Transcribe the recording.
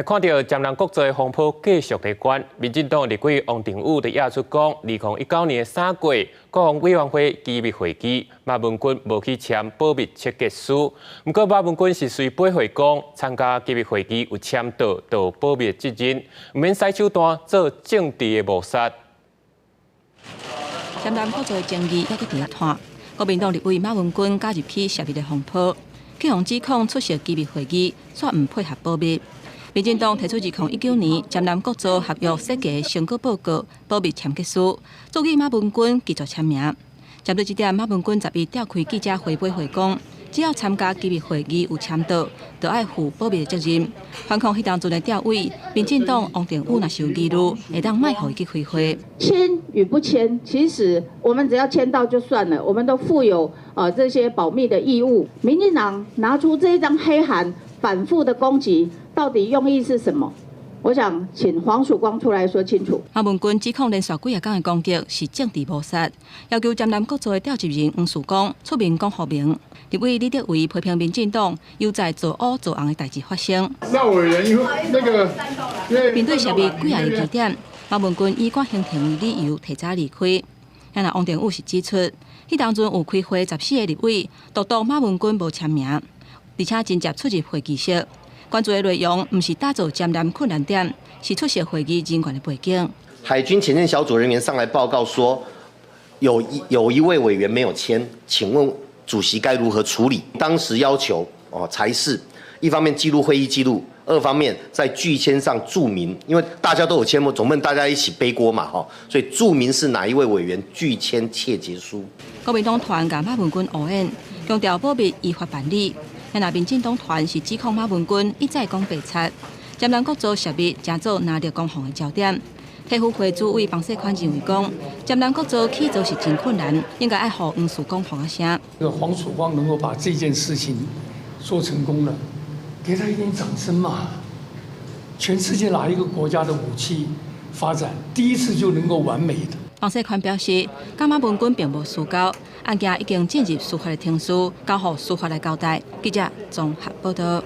看著占南國造的風波繼續咧懸，民進黨立委王定宇就指出講，2019年3月國防委員會機密會議，馬文君無去簽保密切結書。毋過馬文君是隨背會講，參加機密會議有簽到，就有保密責任，毋免使手段做政治的謀殺。占南國造的爭議猶閣佇咧拖，國民黨立委馬文君加入去涉密的風波，去予指控出席機密會議，煞毋配合保密。民進黨提出2019年占南國造合約設計成果報告保密簽結書，阻議馬文君拒絕簽名。針對這點，馬文君11召開記者會回講，只要參加機密會議有簽到，就愛負保密的責任。反控彼當陣的調委，民進黨王定宇若是有疑慮，會當莫予伊去開會。簽與不簽，其實我們只要簽到就算了，我們都負有這些保密的義務。民進黨拿出這一張黑函，反覆的攻擊，到底用意是什麼？我想請黃曙光出來說清楚。馬文君指控連續幾仔工的攻擊是政治謀殺，要求占南國造的召集人黃曙光出面講說明。立委李德維批評民進黨又再造烏造紅的代誌發生。那委員因為那個面對涉密幾仔个疑點，馬文君以趕行程為理由提早離開。啊，王定宇是指出，彼當陣有開會14個立委，獨獨馬文君無簽名，而且真濟出入會議室。關注的內容毋是打造占南困難點，是出席會議人員的背景。海軍潛艦小組人員上來報告說，有一位委員沒有簽，請問主席該如何處理？當時要求哦，裁示一方面記錄會議記錄，二方面在拒簽上註明，因為大家都有簽，總不能大家一起背鍋嘛，哈，所以註明是哪一位委員拒簽切結書。國民黨團共馬文君烏演，強調保密依法辦理。若民進黨團是指控馬文君一再講白賊，占南國造涉密成做藍綠攻防的焦點。體輔會主委方世寬認為講，占南國造起造是真困難，應該愛予黃曙光發聲。這個黃曙光能夠把這件事情做成功了，給他一點掌聲嘛！全世界哪一個國家的武器發展第一次就能夠完美的？方世寬表示，佮馬文君並無私交，案件已經進入司法的程序，交予司法來交代。記者綜合報道。